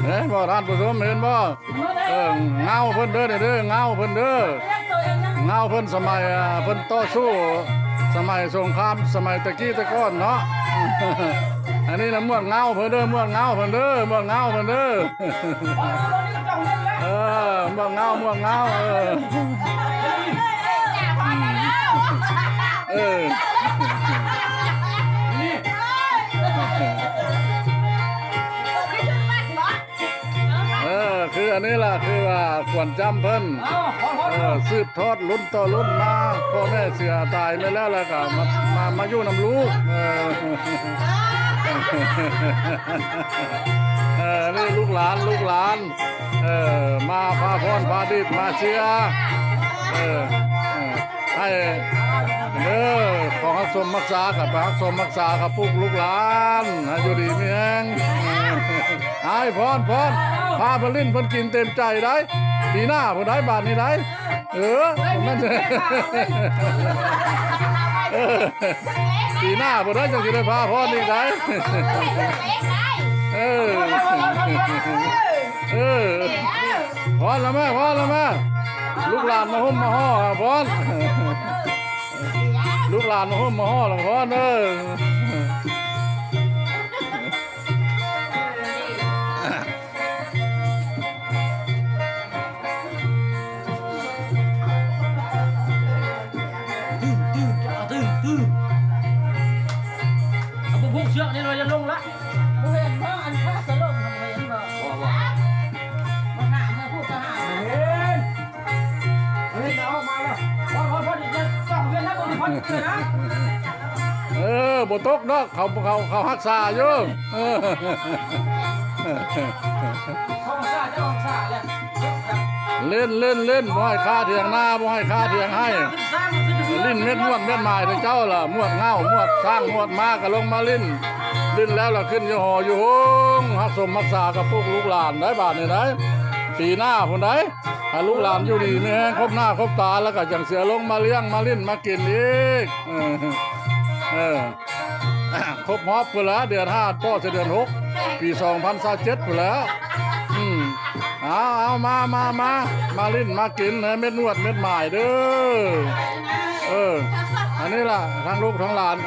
ເຫັນບໍ່ທ່ານຜູ້ຊົມ ເຫັນບໍ່? ເອີ ເງົາເພິ່ນເດີ ນີ້ເດີ ເງົາເພິ່ນເດີ ເງົາເພິ່ນສະໄໝ ອ່າ ເພິ່ນຕໍ່ສູ້ ສະໄໝສົງຄາມ ສະໄໝແຕ່ກີ້ແຕ່ກ່ອນເນາະ. ອັນນີ້ນະ ໝວດເງົາເພິ່ນເດີ ໝວດເງົາເພິ່ນເດີ ໝວດເງົາເພິ່ນເດີ. ເອີ ໝວດເງົາ ໝວດເງົາ ເອີ ເອີ ເອີ ຄືອັນນີ້ລະ ຄືວ່າຂວັນຈຳເພິ່ນ ເອີ ສືບທອດລຸ້ນຕໍ່ລຸ້ນມາ ພໍ່ແມ່ເສຍຕາຍໄປແລ້ວ ແລ້ວກໍມາ ມາ ມາຢູ່ນຳລູກ ເອີ ເອີ ນີ້ລູກຫຼານ ລູກຫຼານ ເອີ ມາພາພອນພາດີດມາເຊຍ ເອີ ເອີ ໃຫ້ເດີ ຂອງຮັກສົມຮັກສາ ກໍໄປຮັກສົມຮັກສາ ກໍປຸກລູກຫຼານໃຫ້ຢູ່ດີມີແຮງ ເອີ ໃຫ້ພອນ ພອນ ພາເພິ່ນຫຼິ້ນເພິ່ນກິນເຕັມໃຈໄດ໋ ປີໜ້າພຸ້ນໄດ໋ ບາດນີ້ໄດ໋ ເອີ ແມ່ນ ເອີ ປີໜ້າພຸ້ນໄດ໋ ຈັ່ງຊິໄດ້ພາພອນອີກໄດ໋ ເອີ ເອີ ພອນລະແມ່ ພອນລະແມ່ ລູກຫຼານມາໂຮມມາຫໍ່ ພອນ ລູກຫຼານມາໂຮມມາຫໍ່ລະ ພອນເອີຍ. ຕຶ້ງ ຕຶ້ງ ຕຶ້ງ ເອົາພວກເຊືອກນີ້ລະ ຢ່າລົງລະ ບໍ່ເຫັນບໍ່ ອັນຂ້າສະຫຼົງ ບໍ່ເຫັນບໍ່ ບໍ່ ບໍ່ ບັກໜ້າເມື່ອຜູ້ທະຫານ ເຫັນ ເຫັນ ເອົາອອກມາແລ້ວ ພໍ ພໍ ພໍ ເຈົ້າເວນນະ ບໍ່ໄດ້ພໍເທື່ອນະ ເອີ ບໍ່ຕົກດອກ ເຂົາ ເຂົາ ເຂົາຮັກສາຢູ່ ເອີ ເຂົາຮັກສາ ເຈົ້າຮັກສາແລ້ວ ຫຼິ້ນ ຫຼິ້ນ ຫຼິ້ນ ບໍ່ໃຫ້ຄາຖຽງນາ ບໍ່ໃຫ້ຄາຖຽງໄຮ່ ຫຼິ້ນເມັດງວດເມັດໝາຍເດີເຈົ້າລະ ໝວດເຫງົ້າ ໝວດຊ້າງ ໝວດມ້າ ກໍລົງມາຫຼິ້ນ ຫຼິ້ນແລ້ວລະຂຶ້ນຢູ່ຫໍຢູ່ໂຮງ ຮັກສົມຮັກສາກັບພວກລູກຫຼານໄດ໋ ບາດນີ້ໄດ໋ ປີໜ້າພຸ້ນໄດ໋ ໃຫ້ລູກຫຼານຢູ່ດີມີແຮງ ຄົບໜ້າຄົບຕາ ແລ້ວກໍຈັ່ງຊິລົງມາລ້ຽງມາຫຼິ້ນມາກິນອີກ ເອີ ເອີ ຄົບຮອບພຸ້ນລະ ເດືອນຫ້າຕໍ່ໃສ່ເດືອນຫົກ ປີສອງພັນຊາວເຈັດພຸ້ນລະ ອືມ ເອົາ ເອົາ ມາ ມາ ມາ ມາຫຼິ້ນມາກິນໃຫ້ເມັດງວດເມັດໝາຍເດີ ເອີ ອັນນີ້ລະ ທັງລູກທັງຫຼານກໍ